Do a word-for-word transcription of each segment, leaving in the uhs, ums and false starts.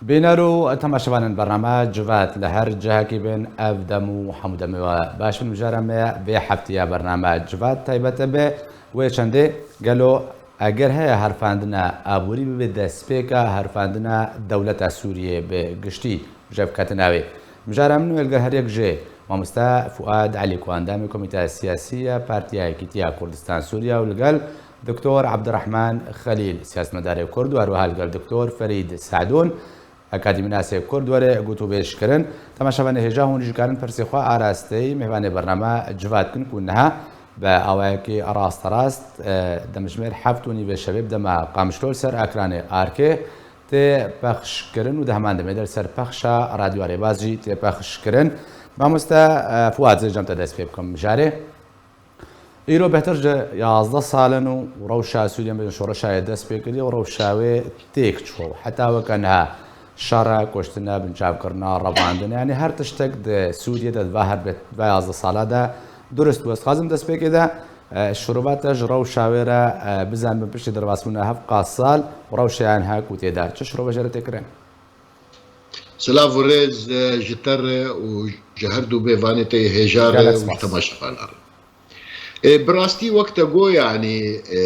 Bîner û temaşevanên bername Civat li her cihekî bin, ev dem û hemû demê we baş bin. Mijara me vê heftiya bername Civat taybet e be. Wê çendê gelo eger heye herfandina aborî bibe destpêka herfandina dewleta Sûriyê bi giştî, ji ev ketine wê. Mijara min wê li gel her yek jê mamoste Fuad Elî ku endamê Komîteya Siyasî ya Partiya Yekîtiya Kurdistan Sûriya û li gel Doktor Ebdirehman Xelîl, siyasetmedarê Kurd û her wiha li gel Doktor Ferîd Se'dûn, akademînasê Kurd were gotûbêj kirin. Temaşevanê hêja hûn jî karin pirsê xwe arasteyî mêvanê bername Civat kin ku niha bi awayekî rasterast, e, demjimêr heft û nîvê şevê bi dema Qamişlo li ser ekranê Arkê tê pexş kirin û di heman demê de li ser pexşa Radyo Rêbaz jî tê pexş kirin. Mamoste, e, Fuad, zê cem te dest pê bikim mijarê. Îro bêhtir ji yazdeh sal in û rewşa Sûriye, em bêjin şoreşa yê dest pê kiriye û rewşa wê têk çû. Heta weke niha şer e, kuştin e, binçavkirin e, revandin e. Yanî her tiştek di Sûriye de di va her bê-, di va yazdeh sala de durust bû. Ez dixwazim destpêkê de, e, şirova te ji rewşa wê re, e, bizanim, piştî derbasbûna hevqa sal û rewşa yan niha ku tê de. Çi şirove jê re tê kirin? Silav û rêz, e, ji te re û ji her du mêvanê te yê hêja re û ji temaşevanan re. E, bi rastî wek te got, yanî, e,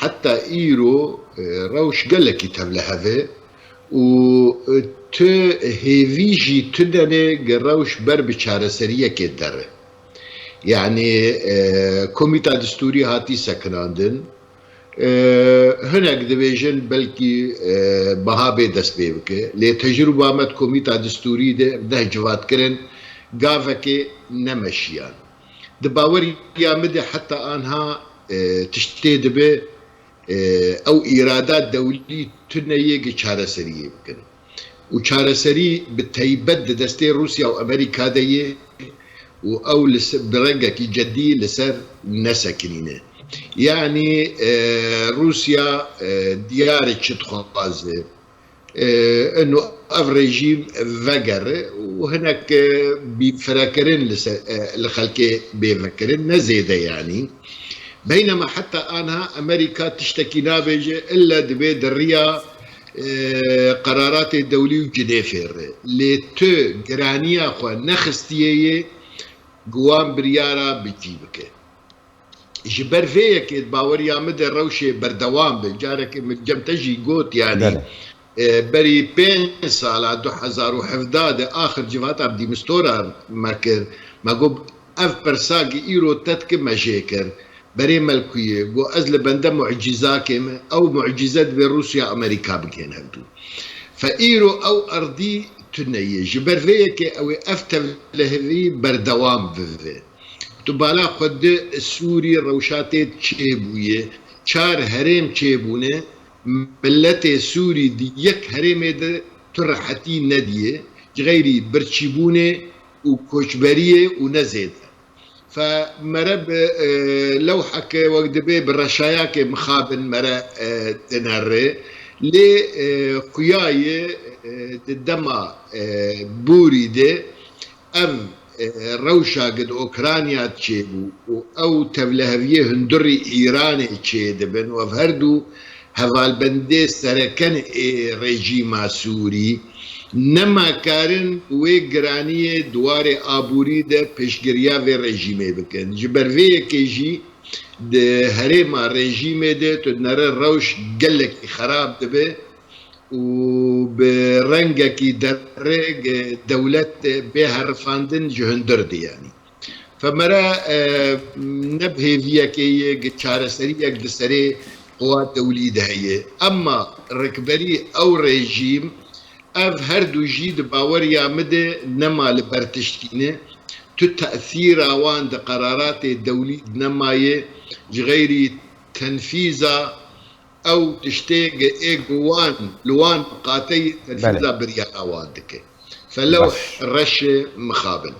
heta îro, e, rewş gelekî tevlihev e û, e, tu hêvî jî tune ne gi rewş ber bi çareseriyekê dere. Yanî, e, komîta distûrî hatî sekinandin. E, hinek dibêjin belkî, e, biha bê dest pê bike. Lê tecrûba me di komîta distûrî de deh civat kirin, gavekê nemeşiyan. Di baweriya min de heta anha, e, tiştê dibe, e, ew îrada dewlî tune yê gi çareseriyê bikin. Û çareserî bi teybet di destê Rûsya û Amerîka de ye û ew li se-, bi rengekî cedî li ser nesekinîne. Yanî, e, Rûsya, e, diyar e çi dixwaze. E, ino ev rejîm vegere û hinek, e, bîfirekirin li ser, e, li xelkê bê vekirin, ne zêde yanî. Beynema heta anha Amerîka tiştekî nabêje, ille dibe di riya, e, qeraratê dewlî û Cinêfê re. Lê tu giraniya xwe nexistiye yê, gi wan biryara bi cî bike. Ji ber vê yekê di baweriya min de rewşê berdewam be. Carekê min cem te jî got, yanî, Belê. e, berî pênc sala du hezar û hevdeh de axir civata bi dîmistora me kir. Me got, ev pirsa gi îro te dike me jê kir. Berê Melkuyê got, ez li bende mucîzakê me, ew mucîze divê Rûsya Amerîka bigihên hevdû. Fe îro ew erdî tune ye. Ji ber vê yekê ew ê ev tevlihevî berdewam bibe. Tu bala xwe di Sûrî rewşa tê çêbûye. Çar herêm çêbûne. Miletê Sûrî di yek herêmê de tu rehetî nediye. Ji xeyrî birçîbûnê û koçberiyê û ne zêde. Fe mere bi, e, lewheke wek dibê bi reşayakê mixabin mere, e, dinere. Lê, e, xuya ye, e, di dema, e, borî de ev, e, rewşa gi di Ukrayna çêbû û ew tevliheviyê hundirî Îranê çêdibin û ev her du hevalbendê sereken ê rejîma Sûrî nema karin wê giraniyê di warê aborî de pêşgiriya vê rejîmê bikin. Ji ber vê yekê jî di herêma rejîmê de tu dinere rewş gelekî xerab dibe û bi rengekî derrê dewlet bê herifandin ji hundir diyanî. Fe mere, e, ne bi hêviyekê ye, gi çareseriyek di serê quwa dewlî de heye. Emma rikberî ew rejîm, ev her du jî di baweriya min de nema li ber tiştî ne. Tu tesîra wan di qeraratê dewlî de nemaye, ji xeyrî tenfîza ew tiştê ge ê gu wan, li wan qateyî tenfîza Belê. biryara wan dike. Felewh Baş. reşê mixabin.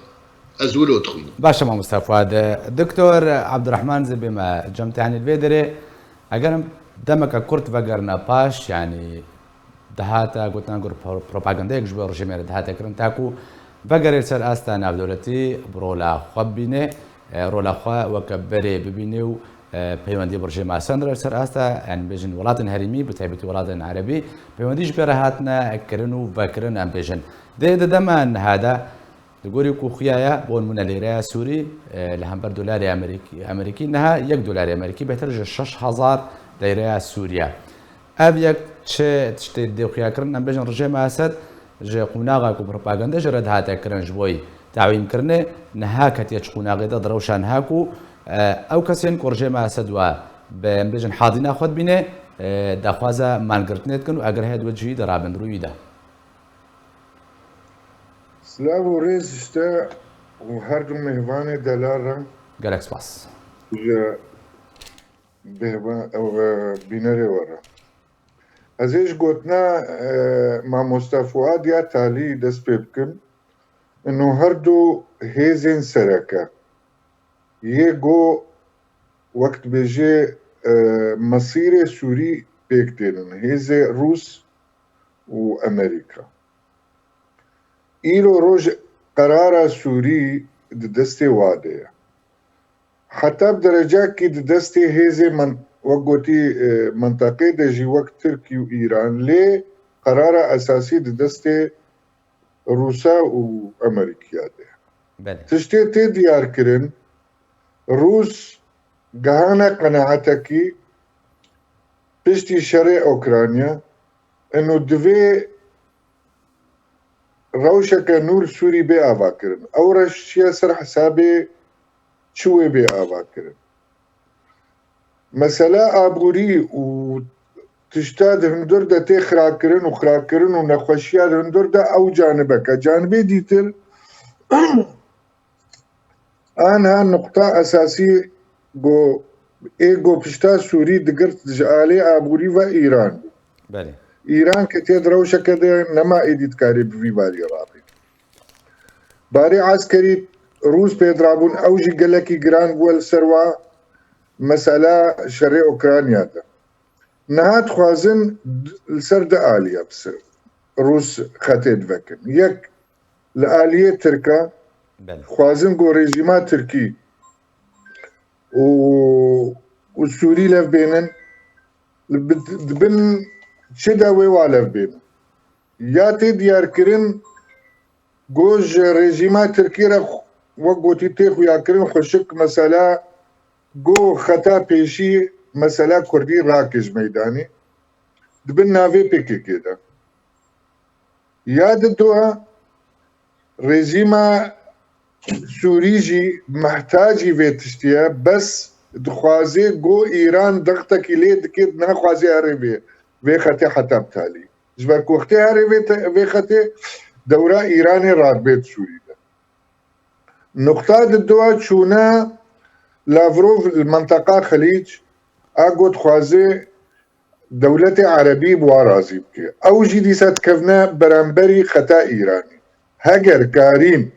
Ez wilo dixwînim. Baş e, mamoste Fuad. Doktor Abdurrahman zê bê me cem te, yanî li vê derê, eger em demeke kurt vegerine paş, yanî dihate gotina gur pro-, propagandayek ji bo rejîmê re dihate kirin, ta ku vegerê li ser asta navdewletî bi rola xwe bibîne, e, rola xwe weke berê bibîne û E, peywendî bi rejîma Esed re li ser asta, em bêjin welatên herêmî, bi taybetî welatên erebî, peywendî ji pê re hatine kirin û vekirin, em bêjin. Dê di dema niha de, li gorî ku xuya ye, bo nimûne lîreya Sûrî, e, li hember dolarê Amerîkî, Amerîkî, niha yek dolarê Amerîkî bêhtir ji şeş hezar lîreya Sûrî ye. Ev yek çi tiştê dê xuyakirin, em bêjin rejîma Esed ji qonaxa ku propaganda jê re dihate kirin ji bo tawînkirinê, niha ketiye çi qonaxê de, di rewşa niha ku, e, ew kesên ku rejîma Esed we bi, em bêjin, hazîna xwe dibîne, e, daxwaza mangirtinê dikin û eger heye diwêt jî di rabin rûyî de. Silav û rêz ji te û her du mêvanê delal re. Gelek spas. Ji bêhva-, ew, e, bînerê we re. Ez ê ji gotina, e, mamosta Fuad ya Talî dest pê bikim. Ino her du hêzên sereke yê go wek dibêjê, e, mesîrê Sûrî pêk tênin. Hêzê Rûs û Amerîka. Îro roj qerara Sûrî di destê wa de ye. Heta bi derecakî di destê hêzê men-, wek gotî, e, menteqê de jî wek Tirkî û Îran, lê qerara esasî di destê Rûsa û Amerîkiya de ye. Belê. Tiştê tê diyar kirin, Rûs gihane qenaetekî piştî şerê Ukrayna, ino divê rewşeke nû li Sûrî bê avakirin. Ew rewş çi ye, ser hesabê çi wê bê avakirin? Mesela aborî û tişta di hundir de tê xirakirin û xirakirin û nexweşiya di hundir de ew canibeke. Canibê dîtir, Anha nuqta esasî ku ê ku pişta Sûrî digirt ji alê aborî ve Îran bû. Belê. Îran ketiye di rewşeke de nema êdî dikarê bi vî barî rabê. Barê eskerî Rûs pê dirabûn, ew jî gelekî giran bûye li ser wa mesela şerê Ukrayna de. Niha dixwazin d-, li ser du aliya bi ser Rûs xetê divekin. Yek li aliyê Tirka, Belê. Dixwazin ku rejîma Tirkî û, û Sûrî lev bênin, li bi-, di bin çi de wê wa lev bênin. Ya tê diyarkirin, Go ji rejîma Tirkî re xu-, wek gotî tê xuyakirin xweşik mesela go xeta pêşî mesela Kurdî rake ji meydanê di bin navê P K K de. Ya di dua rejîma Sûrî jî mehtacî vê tiştî ye, bes dixwaze go Îran dextekî lê dike, naxwaze erê vê, vê xetê heta bi talî. Ji ber ku wextê herê vê te-, vê xetê dewra Îranê radibê di Sûrî de. Nuqta di dua çûna Lavrov li menteqa Xelîc, a got dixwaze dewletê erebî bi wa razî bike. Ew jî dîsa dikevne beramberî xeta Îranê. Heger karîn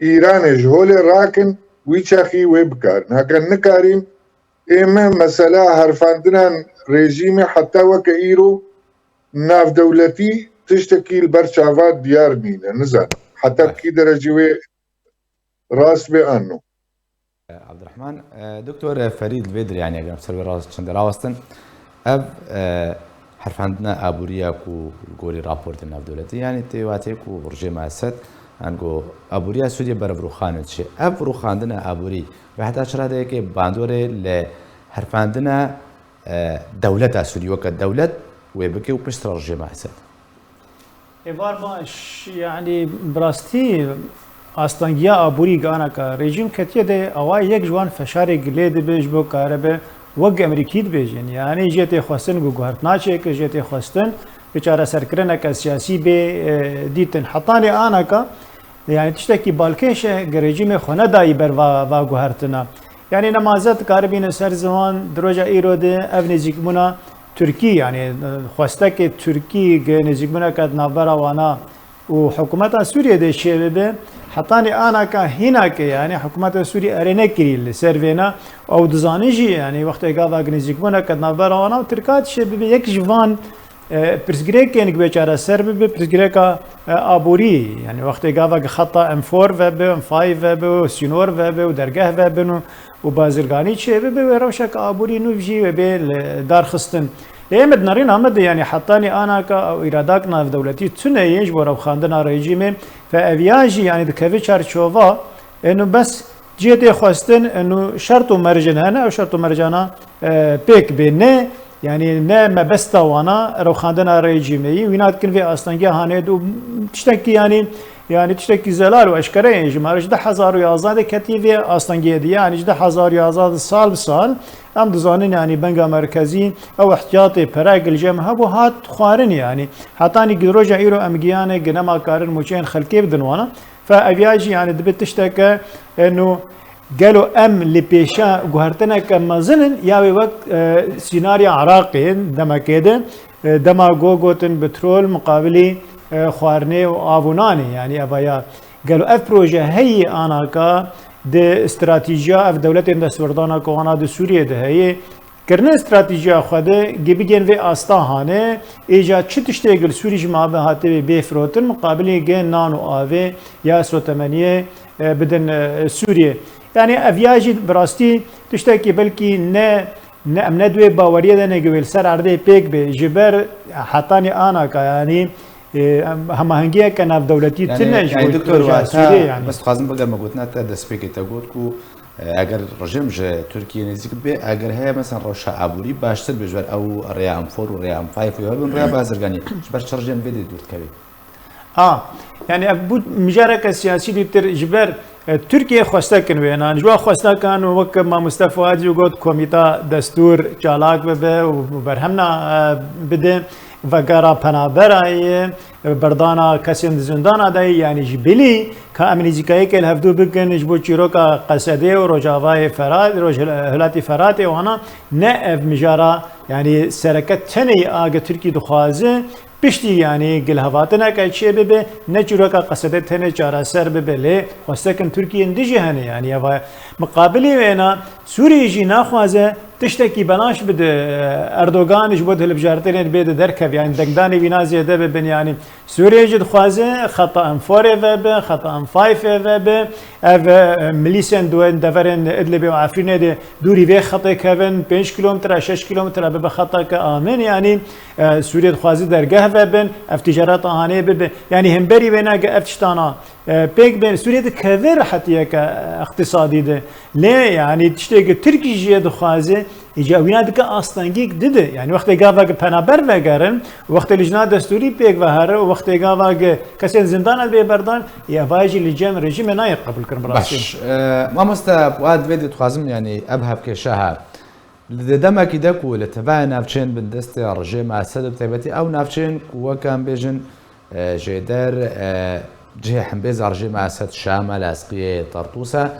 Îranê ji holê rakin, wî çaxî wê bikarin. Heger nikarîn, ê me mesela herfandinan rejîmê heta weke îro navdewletî tiştekî li ber çava diyar nîne, nizanim. Heta bi kî derecî wê rast be an no. Abdurrahman, e, Doktor Ferîd li vê dirê, yanî eger em ser wê rast çende rawestin, ev, e, herfandina aboriya ku li gorî raportên navdewletî, yanî tê watê ku rejîma Esed, ango aboriya Sûriye berev rûxanê diçe. Ev rûxandina aborî ve heta çi radeyekê bandorê li herfandina e, dewleta Sûrî weke dewlet wê bike û piştre rejîma Esed. Êvar baş, yanî bi rastî astengiya aborî gi anaka rejîm ketiye de, awa yek ji wan feşarê gi lê dibe ji bo karibe wek Amerîkî dibêjin. Yanî jê tê xwestin ku guhertina çêke, jê tê xwestin bi çareserkirineke siyasî bê, e, dîtin. Hetanê anaka, yanî tiştekî balkêş e, gi rejîmê xwe nedayî ber va, va guhertina. Yanî nema zêde dikaribîne ser ziman di roja îro de ev nêzîkbûna Tirkî, yanî, e, xwestekê Tirkî gi nêzîkbûneke di navbera wana û hikûmeta Sûriyê de çêbibe, hetanî anaka hînake, yanî hikûmeta Sûriyê erê nekirî li ser vêna. Ew dizanin jî, yanî wextê gava gi nêzîkbûneke di navbera wana û Tirka çêbibe, yek ji van E, pirsgirêkên ku bê çareser bibe, pirsgirêka, e, aborî, yani wextê gava ki xeta M four vebe, M five vebe, û sînor vebe û dergeh vebin û, û bazirganî çêbibe, wê rewşeke aborî nû jî wê bê li darxistin. Lê em di nerîna me de, yani hetanî anaka ew îradak navdewletî tune ye ji bo rewxandina rejîmê, fe eviya jî, yani dikeve çarçova, êno bes cihê tê xwestin, êno şert û mercin hene, ew şert û mercana, e, pêk bê. Ne, yani ne mebesta wana rewxandina rejîmê yî, wîna dikin vê astengiya hanê de û tiştekî, yani, yani tiştekî zelal û eşkere ye. Ji me re ji du hezar û yazdeh de ketî vê astengiyê de, yani ji du hezar û yazdeh de sal bi sal, em dizanin, yani Banka Merkezî ew ihtiyatê pere gil cem hebû hat xwarin, yani hetanî gil roja îro em giyane gi nema karin mûçeyên xelkê bidin wana. Fe eviya jî, yani dibe tişteke, e, nû gelo em li pêşa guhertineke mezin in ya wê wek, e, sînarya Iraqê demekê de, e, dema go gotin petrol muqabilî, e, xwarinê û av û nanê, yani eva ya gelo ev proje heyî anaka di stratejiya ev dewletên destwerdana ku wana di Sûriyê de heye, kirine stratejiya xwe de gi bigên vê asta hane, êca çi tiştê gil Sûrî ji ma ve hatiye bê firotin, muqabilê gi nan û avê ya sotemeniyê, e, bidin, e, Sûriyê. Yani ev ya jî bi rastî tiştekî belkî ne, ne, em ne di wê baweriyê de ne gi wê li ser erdê pêk bê. Ji ber hetanî anaka, yani, e, em, hemahengiyeke navdewletî Yani, tune ji yani, bo doktor, projeya wa Sûriyê, te, yani. Bes dixwazim bigerme gotina te, destpêkê te got ku, e, eger rejîm ji Tirkiyê nêzîk bibe, eger heye, mesela, rewşa aborî baştir be ji ber ew rêya M four û rêya M five û hebin rêya bazirganî. Ji ber çi rejîm vê dê dûr dikeve? A, yani ev bû mijareke siyasî dîtir ji ber, e, Tirkiye xweste kin wênan. Ji wan xweste kan wek mamoste Fuad jî got komîta destûr çalak bibe û berhemna, e, bide vegera penaberayê, e, berdana kesên di zindana de, yani ji bilî ka em nêzîkayîkê li hevdû bikin ji bo çîroka Qesedê û Rojavayê Ferat, Roj-, Hilatî Feratê wana ne ev mijara, yani sereke tenê a ge Tirkî dixwaze, piştî, yani, gilhevatineke çê bibe, ne çîroka Qesedê tenê çareser bibe, lê xwestekin Tirkiyên dijî hene, yani, eva muqabilê wêna Sûriyê jî naxwaze tiştekî belaş bide, Erdogan ji bo hilbijartinê bê de derkeve, yani, dengdanê wîna zêde bibin, yani, Sûriyê jî dixwaze xeta M four ê vebe, xeta M five ê vebe, ev, e, milîsên di deverên Idlibê û Efrînê de dûrî vê xetê kevin, pênc kîlometre, şeş kîlometre bibe xeteke amin, yani, E, Sûriyê dixwaze dergeh vebin, ev ticareta hanê bibe. Yani hemberî wêna ge ev tiştana, e, pêk bên, Sûriyê dikeve rehetiyeke, e, iqtisadî de. Lê yani tiştê ge Tirkî jî dixwaze, îca wîna dike astengîk dide. Yani wextê gava ge penaber vegerin, wextê lijna destûrî pêk vehere û wextê gava ge kesên zindana bê berdan, ya vay jî li cem rejîmê nayê qebûl kirin bi rastî. Baş. E, mamoste, wa divê dixwazim, yani ev hevkêşe ha. Li demekî de ku li tevayê navçeyên bindestê rejîma Esed, bi taybetî ew navçeyên ku weke em bêjin, e, jêder, e, cihê hembêza rejîma Esed, Şam e, Lezqiyê, Tartûs e.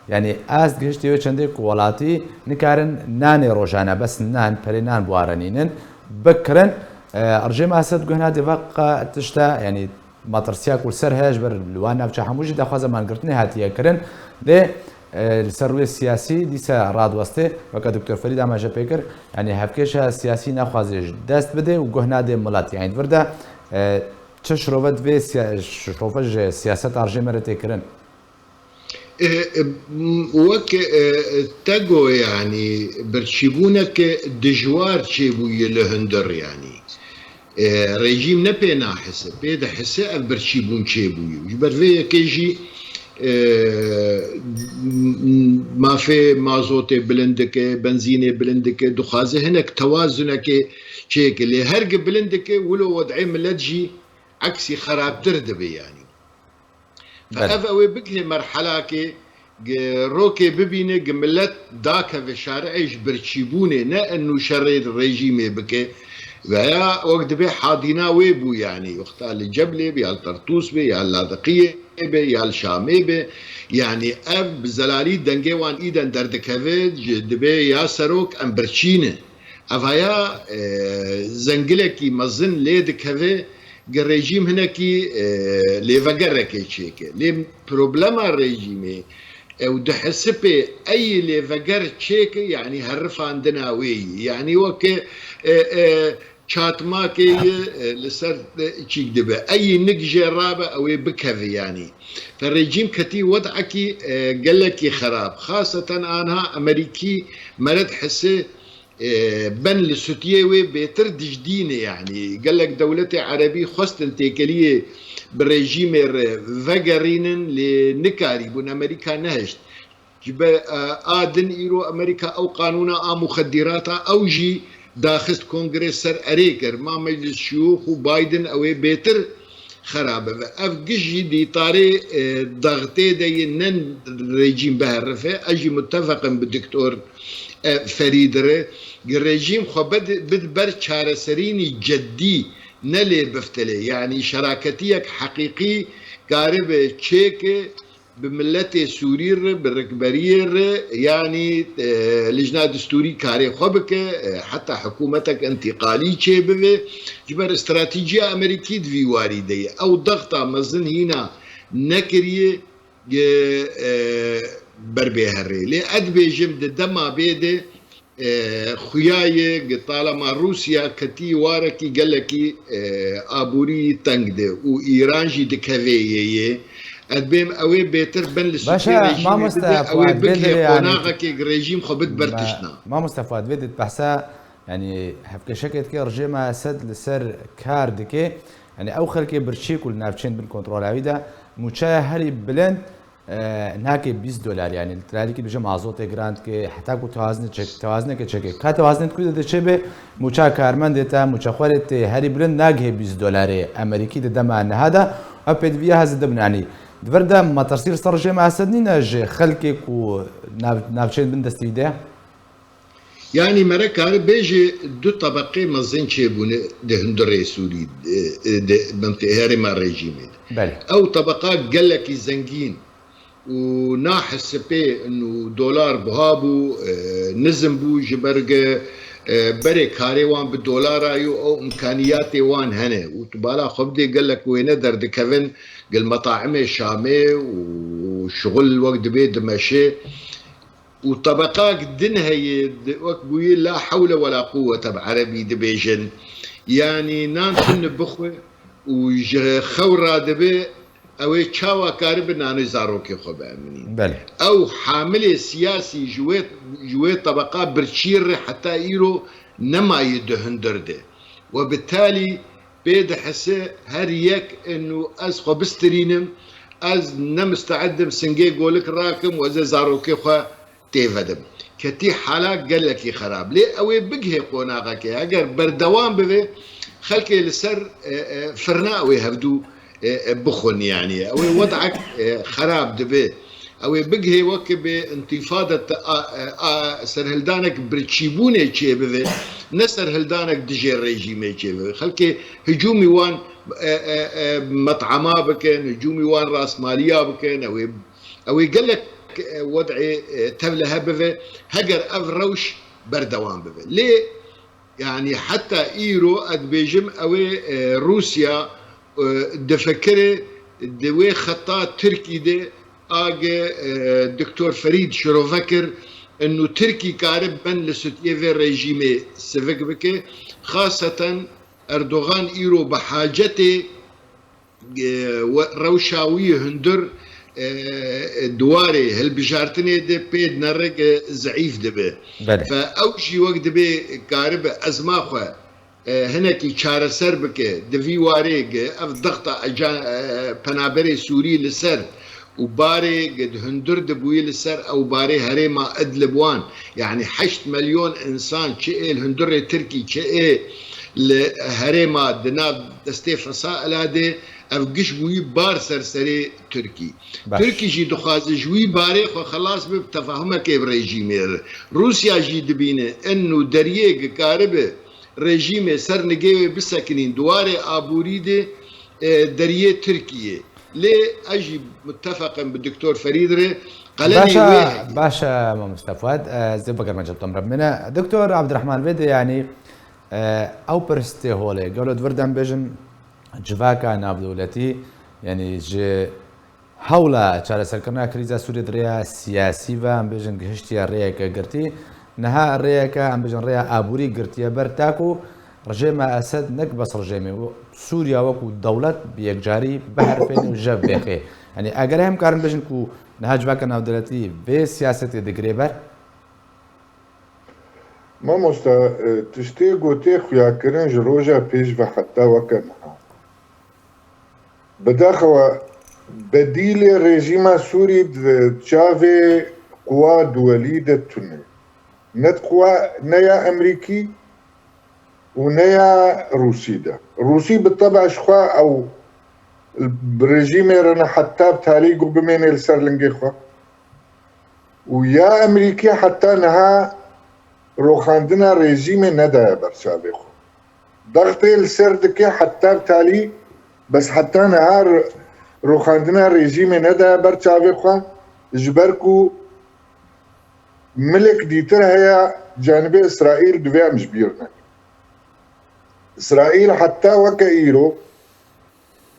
Yanî ez gihiştî wê çendê ku welatî nikarin nanê rojane, bes nan, perê nan biwarenînin, bikirin. E, rejîma Esed guh nade vê qe tişta, yanî, Matirsiya ku li ser heye ji ber li wan navçe hemû jî daxwaza mangirtinê hatiye kirin. Lê, e, li ser rûyê siyasî dîsa radiwestê, weke Doktor Ferîd amaje pê kir, yanî hevkêşa siyasî naxwaze ji dest bide û guh nade milet. Yanî di vir de, e, çi şirove divê siya-, şirove ji siyaseta rejîmê re tê kirin? E, e, m-, wek, e, e, te got, yanî birçîbûneke dijwar çêbûye li hundir, yanî. E, rejîm ne pê nahise, pê dihise ev birçîbûn çêbûye. Ji ber vê yekê jî, e, m-, m-, mafê mazotê bilind dike, benzînê bilind dike, dixwaze hinek tewazunekê çêke. Lê her gi bilind dike, wilo wed'ê milet jî eksî xerabtir dibe, yanî. Fe Belê. Ev ew ê bigihê merhelakê, gi rokê bibîne, gi milet dakeve şarê, ey ji birçîbûnê, ne enû şerê rejîmê bike. Veya wek dibê hadîna wê bû, yanî wexta li Ceblê be, ya li Tertûs be, ya li Ladeqiyê be, ya li Şamê be. Yanî ev bi zelalî dengê wan îden derdikeve, ji dibê ya serok em birçî ne. Evaya, e, zengilekî mezin lê dikeve, gi rejîm hinekî, e, lêvegerekê çêke. Lê problema rejîmê, ew dihesipê ey lêveger çêke, yanî herifandina wê yî. Yanî weke, e, e, çatmakê ye, e, li ser, e, çîk dibe. Eyî nik jê rabe, ew ê bikeve yanî. Fe rejîm ketî wed'ekî, e, gelekî xerab. Xaseten anha Amerîkî meret hese, e, ben li sutiyê wê bêtir dijdîne yanî. Gelek dewletê erebî xwestin têkeliyê bi rejîmê re vegerînin, lê nikarîbûn. Amerîka nehişt. Ji ber, e, a din îro Amerîka ew qanûna a muxedîrata ew jî daxist kongrê ser erê kir. Ma Meclis Şiyûx û Biden ew ê bêtir xerabe ve. Ev giş jî dîtarê, e, daxtê de yê nen rejîm biherife. Ez jî muttefeqim bi Doktor, e, Ferîd re. Gi rejîm xwe bid-, bid ber çareserînî ceddî ne lê biftilê. Yanî şeraketiyek heqîqî karibe çêke bi miletê Sûrî re, bi rikberiyê re, yanî, e, lijna distûrî karê xwe bike, e, heta hikûmetek întîqalî çêbibe. Ji ber stratejiya Amerîkî di vî warî de ye. Ew dexta mezin hîna nekiriye, e, e, ber bê herê. Lê ez dibêjim di dema bê de, e, xuya ye, gi talema Rûsya ketî warekî gelekî, e, aborî teng de û Îran jî dikeve yê yê. Ez bêm ew ê bêtir bin li Baş e, sutiyê rejîmê mamoste bide, ew ê Fuat, bigihê bê de yanî qonaxekê rejîm xwe bid ber Ma-, tiştna. Mamoste Fuat, vê de behsa, yanî hevkeşekê dike rejîma Esed li ser kar dike. Yanî ew xelkê birçî ku li navçeyên bin kontrola wî de mûçeya herî bilind e, nake bîst dolar, yanî li tiralîkî dibêje mazotê giran dike, heta ku tewazine çek-, tewazineke çêke. Ka tewazinê di ku de çêbe, mûça karmendê te, mûçexwerê tê herî bilind nagihê bîst dolarê Amerîkî di dema niha de, ev pêdiviya hezir dibin, yanî di vir de metirsî li ser rejîma Esed nîne ji xelkê ku nav-, navçeyên bin destî de? Yanî mere kare bêje du tebeqê mezin çêbûne di hundirê Sûrî, e, e, di mintê herêma rejîmê de. Belê. Ew tebeqa gelekî zengîn û nahesipê û dolar buha bû, e, nizim bû ji ber ge, e, berê karê wan bi dolara yo ew imkaniyatê wan hene û tu bala xwe bidê gelek wêne derdikevin, gil metaimê Şamê û şixul wek dibê dimeşe. Û tebeqak din heye, di, wek bûyî la hewle we la quwwete bi erebî dibêjin. Yanî nan tune bixwe û ji xew radibe, ew ê çawa karibe nanê zarokê xwe bieminî? Belê. Ew hamilê siyasî ji wê, ji wê tebeqa birçî re heta îro nemaye di hundir de. We bi talî pê dihese her yek inu ez xwe bistirînim, ez ne misteed im singê golik rakim û ez ê zarokê xwe têvedim. Ketî hala gelekî xerab. Lê ew ê bigihê qonaxekê. Eger berdewam bibe, xelkê li ser, e, e, firna ew ê hevdû, e, e, bixwin, yanî. Ew ê wed'ek, e, xerab dibe. Ew ê bigihê weke bê întîfade te-, a, e, a, serhildanek birçîbûnê çêbibe, ne serhildanek dijê rejîmê çêbibe. Xelkê hicûmî wan, e, e, e, met'ama bikin, hicûmî wan rastmaliya bikin, ew ê Ew ê gelek, e, wed'ê, e, tevlihe bibe, heger ev rewş berdewam bibe. Lê, yanî heta îro ez dibêjim, ew ê, e, Rûsya, e, difikire di wê xeta Tirkî de age, e, Doktor Ferîd şirove kir, inu Tirkî kare ben li sutiyê vê rejîmê sivik bike. Xaseten Erdogan îro bi hacetê e, we-, rewşa wî hundir, e, e, di warê hilbijartinê de pê di nerek, e, zeîf dibe. Belê. Fe ew jî wek dibê karibe ezma xwe, e, hinekî çareser bike, di vî warê ge ev dexta eca-, e, penaberê Sûrî li ser û barê ge di hundir dibûyî li ser ew barê herêma Idlib wan, yanî heşt milyon însan çi ê li hundirê Tirkî, çi ê li herêma di nav destê Fesaila de, ev giş bûyî bar ser serê Tirkî. Baş. Tirkî jî dixwaze ji wî barê xwe xelas bibe bi tefahumekê bi rejîmê re. Rûsya jî dibîne inu deriyê ge karibe rejîmê ser nigê wê bisekinîn di warê aborî de, e, deriyê Tirkiyê. Lê ez jî muttefeqim bi Doktor Ferîd re, qelemê Baş e, wê heye. Baş e, mamoste Fuat, e, ez ê bigerme cem te, emre bimîne. Doktor Abdurrahman, vê de, yanî, e, ew pirs tê holê. Gelo di vir de em bêjin civaka navdewletî, yanî ji hewla çareserkirina krîza Sûriyê di rêya siyasî ve, em bêjin, gihiştiye rêyeke girtî. Niha rêyeke, em bêjin, rêya aborî girtiye ber, ta ku Rejêma Esed nek bes rejêmê, Sûriya wekû dewlet bi yekcarî biherifêne û jev bêxê. Yanî eger em karin bêjin ku niha civaka navdewletî vê siyasetê digire ber? Mamosta, e, tiştê gotê xuyakirin ji roja pêş ve heta weke niha. Bidaxewa bedîlê rejîma Sûrî di çavê quwa duwelî de tune. Ne quwa ne ya Emerîkî û ne ya Rûsî de. Rûsî bi teba ji xwe ew bi rejîmê re ne heta bi talî ku bimêne li ser lingê xwe. Û ya Emerîkî heta niha roxandina rejîmê nedaye ber çavê xwe. Dextê li ser dike heta bi talî, bes heta niha ro-, roxandina rejîmê nedaye ber çavê xwe, ji ber ku milek dîtir heye canibê Îsraîl, divê em ji bîr nekin. Îsraîl heta weke îro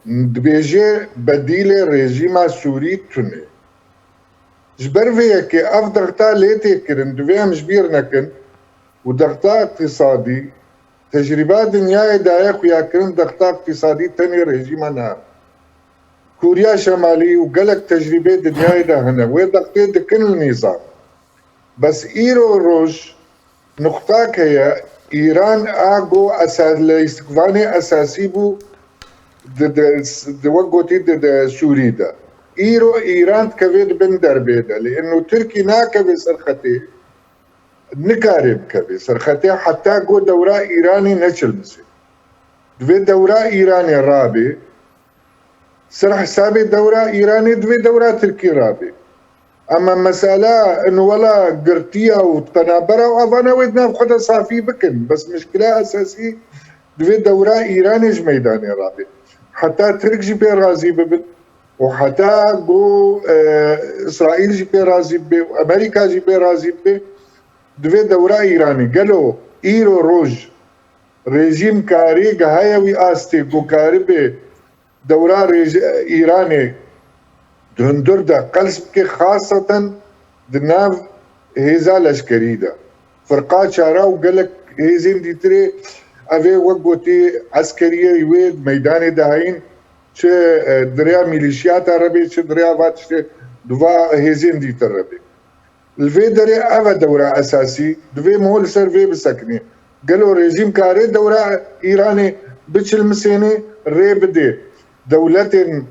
dibêje bedîlê rejîma Sûrî tune. Ji ber vê yekê ev dexta lê tê kirin, divê em ji bîr nekin û dexta îqtîsadî, tecrîba dinyayê daye xuyakirin dexta îqtîsadî tenê rejîma niha. Kûriya Şemalî û gelek tecrîbê dinyayê de hene, wê dextê dikin li nîzam. Bes îro roj nuqtak heye, Îran a go esa-, leystikvanê esasî bû di, di, di, wek gotî di, di Sûrî de. Îro Îran dikeve di bin derbê de. Lê ino Tirkî nakeve ser xetê, nikare bikeve ser xetê heta go dewra Îranê neçilmisê. Divê dewra Îranê rabe, ser hesabê dewra Îranê divê dewra Tirkî rabe. Ama mesela in wela girtiya û penabera û evana wê di nav xwe de safî bikin. Bes mişkila esasî divê dewra Îranê ji meydanê rabe. Heta Tirk jî pê razî bibin û heta ku, e, Îsraîl jî pê razî bibe û Amerîka jî pê razî bibe, divê dewra Îranê. Gelo îro roj rejîm karê gihaye wî astê ku karibe dewra rêj-, Îranê di hundir de qels bike, xaseten di nav hêza leşkerî de. Firqa çara û gelek hêzên dîtirê ev ê wek gotî eskeriyê wê di meydanê de heyîn, çi, e, di rêya mîlîşiyata re bê, çi di rêya va tiştê di va hêzên dîtir re bê. Li vê derê ev e dewra esasî, divê em ho li ser vê bisekinê. Gelo rejîm kare dewra Îranê biçilmisênê, rê bidê dewletên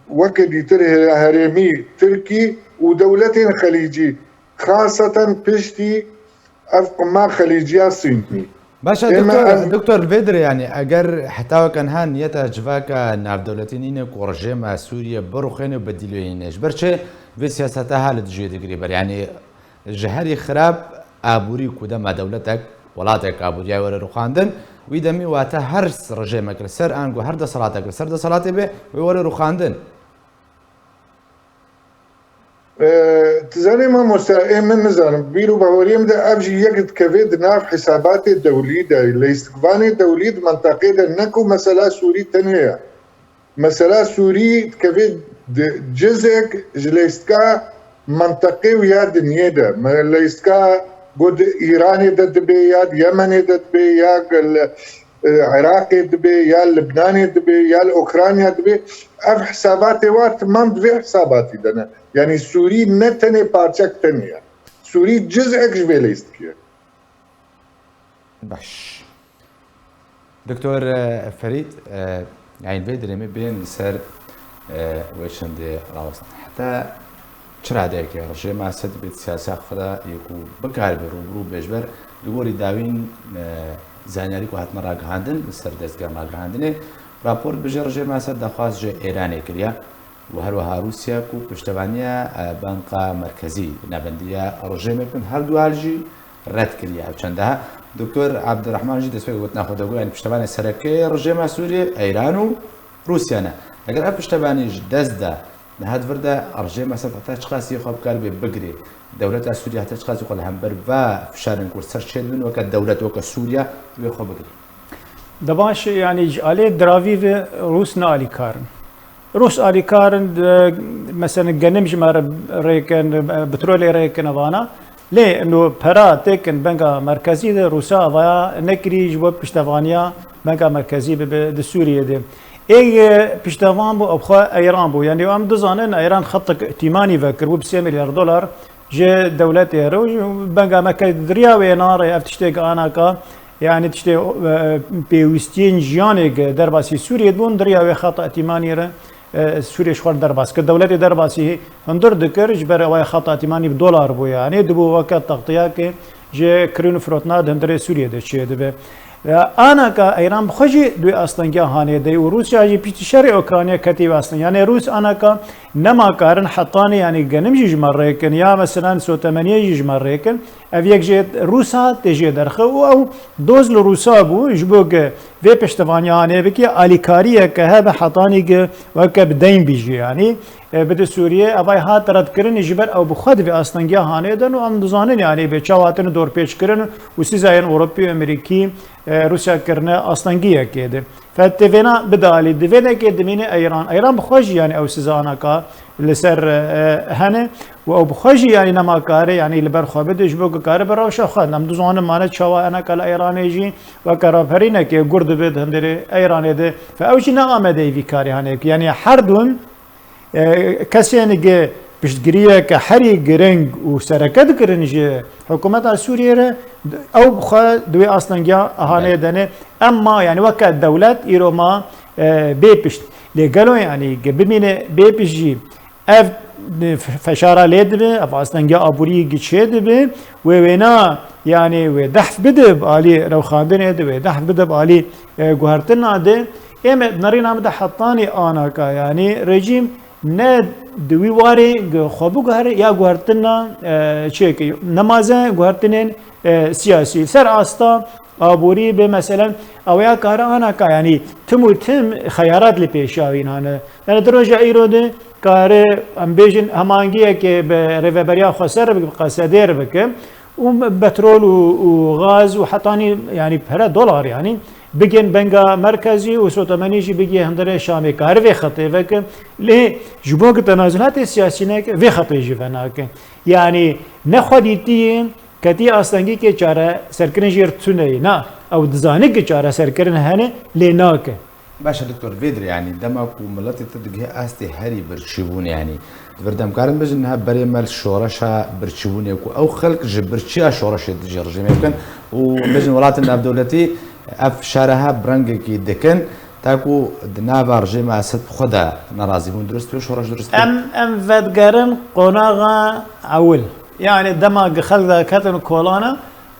weke dîtir he-, herêmî Tirkî û dewletên xelîcî, xaseten piştî ev qima xelîciya Sînî. Baş e, Ême doktor, em doktor, li vê dirê, yanî eger heta weke niha niyeta civaka navdewletî nîne ku rejêma Sûriye birûxêne û bedîlê wê nîne, ji ber çi vê siyaseta ha li dijî wê digirê ber? Yanî ji herî xirab aborî ku dema dewletek, welatek aboriya were rûxandin, wî demî wate her rejêmek li ser, ango her desthelatek li ser desthilatê be, wê were rûxandin. E, tu zanî mamoste, ê min nizanim, bîr û baweriyê min de ev jî yek dikeve di nav hesabatê dewlî de, leystivanê dewlî di menteqê de ne ku mesela Sûrî tenê ye. Mesela Sûrî dikeve di cizek ji leystika menteqê û ya dinyê de. Me-, leystika ku di Îranê de dibe, ya di Yemenê de dibe, ya li e, Iraqê dibe, ya Libnanê dibe, ya li Ukrayna dibe, ev hesabatê wa timan di vê hesabatî de ne. Yanî Sûrî ne tenê parçek tenê ye. Sûrî cizek ji vê leystikiye. Baş. Doktor, e, Ferîd, e, yanî vê dirê me bên li ser, e, wê çendê rawestin. Heta çi radeyekê rejêma Esed dibê siyasa xwe de yê ku bikaribe rûbirû bê ji ber li gorî dawîn, e, zanyarî ku hatine ragihandin li ser dezgeha ragihandinê, rapor dibêje rejêma Esed daxwaz ji Êranê kiriye û her wiha Rûsya ku piştevaniya, e, Banka Merkezî navendiya rejêmê bikin, her du hal jî red kiriye. Ev çend daha Doktor Abdurrahman jî destpêk gotina xwe de got, yanî piştevanê sereke rejêma Sûriyê Îran û Rûsya ne. Eger ev piştevanî ji dest de, niha di vir de rejêma Esed heta çiqasî xwe bikaribe bigirê, dewleta Sûriye heta çiqasî xwe li hember va fişarên ku li ser çêdibin weke dewlet, weke Sûriye wê xwe bigirê? De baş, yanî ji alê diravî ve Rûs ne alîkar in. Rûs alîkar in, di, meselen, genim ji me re rêkin, petrolê rêkin evana. Lê no pera têkin Benga Merkezî de Rûsya avaya nekirî ji bo piştevaniya Benga Merkezî bibe di Sûriyê de. Ê piştevan bû, ew xwe Eyran bû. Yanî em dizanin Eyran xetek îtîmanî vekiribû bi sê milyar dolar ji dewletê re û Benga Merkezî di riya wê nare ev tiştê ki anaka, yanî tiştê, e, pêwîstiyên jiyanê ki derbasî Sûriyê dibûn, di riya wê xeta îtîmanî re e, Sûriyê ji xwe derbas kir. Dewletê derbasî hundir dikir, ji ber awayê xeta îtîmanî bi dolar bû, yanî dibû weke taxtiyakê ji kirin û firotina di hundirê Sûriyê de çêdibe. E, anaka Eyran bi xwe jî di wê astengiya hanê de û Rûsya jî piştî şerê Ukrayna ketî wê asteng. Yanî Rûs anaka nema karin hetanî, yanî genim jî ji me rêkin ya meselen sotemeniyê jî ji me rêkin. Ev yek jê Rûsa tê jê derxe û ew doz li Rûsa bû, ji bo ke vê piştevaniya hanê bike, alîkariyeke hebe hetanî ke weke bi deyn bijî, yanî, e, bide Sûriyê, evay hat redkirinî ji ber ew bi xwe di vê astengiya hanê de û em dizanin, yanî, bê çawa hatine dorpêçkirin û sîzayên Ewropî û Amerîkî, e, Rûsya kirine astengiyekê de. Fe tê vêna bide alî, di vê dekê dimîne Eyran. Eyran bi xwe jî, yanî, ew sîza anaka li ser, e, hene û ew bi xwe jî, yanî, nema kare, yanî, li ber xwe bide, ji bo ku kare bi rewşa xwe. Em dizanin mane çawa anaka li Eyranê jî weke raperînekê gur dibe di hundirê Eyranê de. Fe ew jî ne amadeyî vî karê hene. Yanî, her dûn, e, kesên ge piştgiriyeke herî giring û sereke dikirin ji hikûmeta Sûriyê re, ew bi xwe di wê astengiya hanê de ne. Em ma, yanî weke dewlet îro ma, e, bê pişt. Lê gelo, yanî ge bimîne bê pişt jî ev, e, f-, feşara lê dibe, ev astengiya aborî gi çê dibe, wê wêna, yanî wê dehf bide bi alî rewxandinê de, wê dehf bide bi alî, e, guhertina de. Ê me di nerîna min de hetanî anaka, yanî rejîm ne di wî warê gi xwe biguhere ya guhertina, e, çêke, nemaze guhertinên, e, siyasî. Ser asta aborî be, meselen, ew ya kare anaka, yanî tim û tim xeyarat li pêşiya wî nane. Yanî di roja îro de kare, em bêjin, hemangiyeke bi rêveberiya xweser re bike, bi Qesedê re bike. Û petrol û, û gaz û hetanî, yanî, pere dolar, yanî, bigên Benga Merkezî û sotemenî jî bigê hundirê Şamê, kare vê xetê veke. Lê ji bo ku tenazulhatê siyasî neke, vê xetê jî venake. Yanî ne xwedîtiyê ketî astengîkê çareserkirin jê re tune ye. Na, ew dizane ku çareserkirin hene, lê nake. Baş e, Doktor, vê dirê, yanî dema ku miletê te digihê astê herî birçîbûnê, yanî di vir de em karin bêjin niha berê me li şoreşa birçîbûnê ku ew xelk ji birçiya şoreşê dijî rejîmê bikin û bêjin welatên navdewletî ev fişareha bi rengekî dikin, ta ku di nava rejîma Esed bi xwe de nerazî bûn. Dirust e, şoreş dirust e? Em, em vedigerin qonaxa ewil. Yanî dema ku xelk derketin kolana,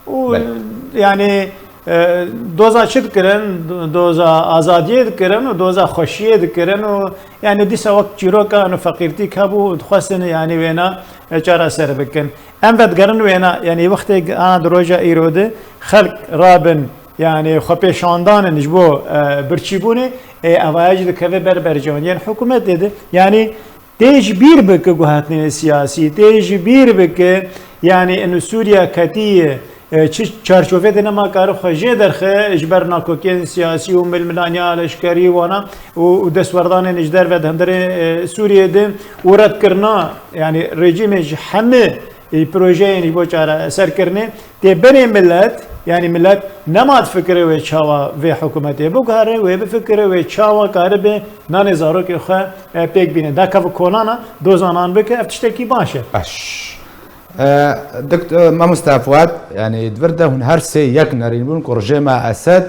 û, belê, yanî, e, doza çi dikirin? Do-, doza azadiyê dikirin û doza xweşiyê dikirin û, yanî, dîsa wek çîroka û feqîrtîk hebû û dixwestin, yanî, wêna, e, çareser bikin. Em vedigerin wêna, yanî, wextê ana di roja îro de xelk rabin, yanî, xwepêşandanin ji bo, e, birçîbûnê, ê, evaya jî dikeve ber berjewendiyên hikûmetê de. Yanî, Tê ji bîr bike guhertinên siyasî, tê ji bîr bike, yanî inu Sûriya ketî, e, çi çarçovê de nema kare xwe jê derxe ji ber nakokiyên siyasî û milmilaniya leşkerî wana û, û destwerdanên ji derve di hundirê, e, Sûriyê de û redkirina, yanî rejîmê ji hemî, e, projeyên ji bo çareserkirinê. Tê berê milet, yanî milet nema difikire wê çawa vê hikûmetê biguhere, wê bifikire wê çawa karibe nanê zarokê xwe, e, pêk bîne. Da keve kolana doza nan bike, ev tiştekî baş e. Baş. E, dokt-, e, mamoste Fuat, yanî di vir de hûn her sê yek nerîn bûn ku rejêma Esed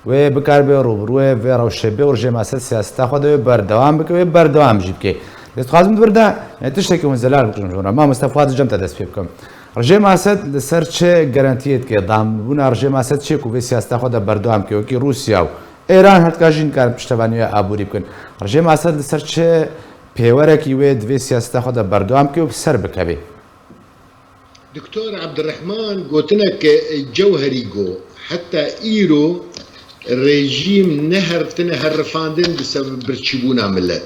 wê bikaribe rûbirûyê vê rewşê bê û rejêma Esed siyaseta xwe de wê berdewam bike, wê berdewam jî bike. Lê dixwazim di vir de, yanî tiştekî hûn zelal bikin ji hûn re. Mamoste Fuat, cem te dest pê bikim. Rejêma Esed li ser çi garantiyê dike? Dambûna rejêma Esed çi ye ku vê siyaseta xwe de berdewam bike, wekî Rûsya û Êran her dika jî nikarin piştevaniya aborî bikin. Rejêma Esed li ser çi pêwerekî wê divê siyaseta xwe de berdewam bike û bi ser bikeve? Doktor Ebdirehman gotineke cewherî got, heta îro rejîm nehertine herifandin bi sebeb birçîbûna milet.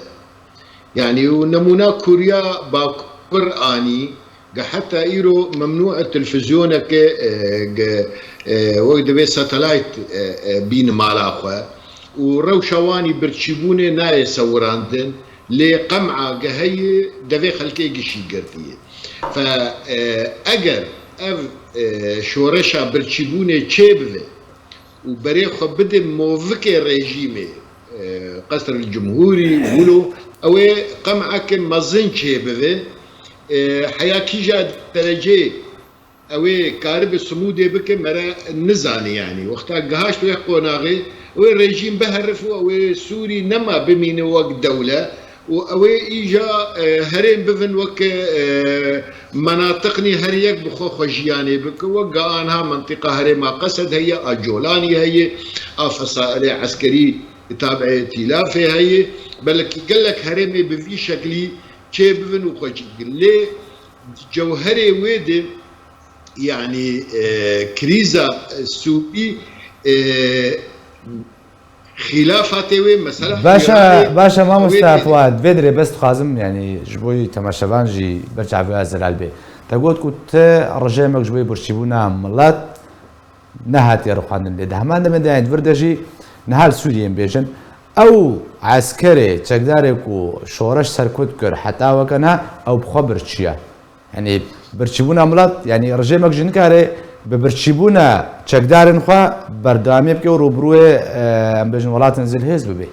Yanî û nemûna Kûriya Bakur anî, ge heta îro memnû e televîzyoneke, e, ge, e, wek divê satelayt, e, e, bîn mala xwe û rewşa wanî birçîbûnê nayê sewirandin, lê qem'a ge heye devê xelkê gişî girtiye. Fe, e, eger ev, e, şoreşa birçîbûnê çêbive û berê xwe bide movikê rejîmê, e, Qesr el Cumhurî, wilo, ew ê qemeke mezin çêbive, e, heya kîja derecê ew ê karibe simûdê bike, mere nizane yanî. Wexta gihaşt wê qonaxê, ew ê rejîm biherif û ew ê Sûrî nema bimîne wek dewle û ew ê îja, e, herêm bivin wek, e, menatiqnî her yek bi xwe xwe jiyanê bike. Wek ga anha mentiqa herêma Qesed heye, a Colanî heye, a fesailê eskerî tabiê tîlafê heye. Belkî gelek herêmê bi vî şeklî çêbivin û xwe çêbikin. Lê cewherê wê de, yanî, e, krîza Sûrî, e, xîlafatê wê, mesela Baş e, Îranê, baş e, wê mamosta tê de. Fuad, vê dirê bes dixwazim, yanî, ji bo yî temaşevan jî ber çavê we zelal bê. Te got ku ti rejêmek ji bo yî birçîbûna milet nehatiye rixwendin. Lê di heman demê de, yanî, di vir de jî niha li Sûriyê em bêjin, ew eskerê, çekdarê ku şoreş serkut kir, heta weke niha ew bi xwe birçiye. Yanî birçîbûna milet, yanî rejêmek jî nikare bi birçîbûna çekdarên xwe berdewamiyê bike û rûbirûyê, e, em bêjin welatên zilhêz bibe.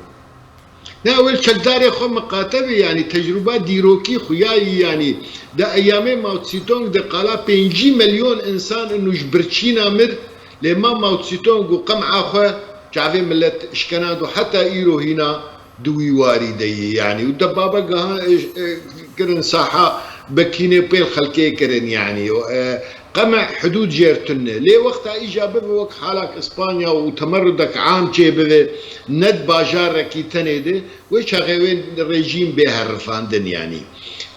Ne, ew ê çekdarê xwe miqate be, yanî tecrûba dîrokî xwe ya yî, yanî di eyamê Mao Tse-tung de qala pêncî milyon însan û ji birçîna mir, lê ma Mao Tse-tung û qem'a xwe çavê milet şkenand û heta îro hîna di wî warî de yî, yanî, û debaba giha, e, e, kirin saha bekînê pêl xelkê kirin, yanî, e, qeme hidûd jêr tune. Lê wexta îja bibe wek halak Îspanya û temerrudek am çê bibe, ne di bajarekî tenê de, wê çaxê wê rejîm bê herifandin, yanî.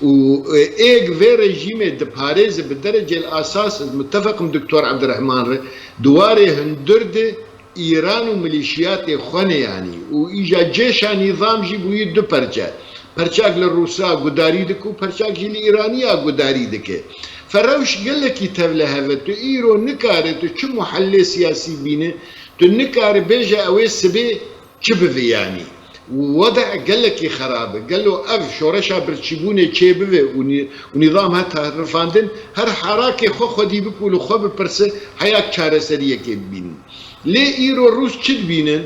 Û, e, êk vê rejîmê diparêze bi derecê li asas, ez mitefiqim Doktor Ebdirehman re, di warê hundir de, Îran û milîşiyatê xwe ne, yanî, û îja cêşa nîzam jî bûyî du perçe. Perçak li Rûsa gudarî dike û perçak jî li Îraniya gudarî dike. Ferewş gelekî tevlihev e. Tu îro nikare tu çi muhellê siyasî bîne, tu nikare bêje ew ê sibê çi bibe, yanî. Wede gelekî xerab e. Gelo ev şoreşa birçîbûnê çêbibe û nî-, û nîzam heta rifandin, her harakê xwe xwedî bike û li xwe bipirse, heya çareseriyekê bibînin. Lê îro Rûs çi dibînin?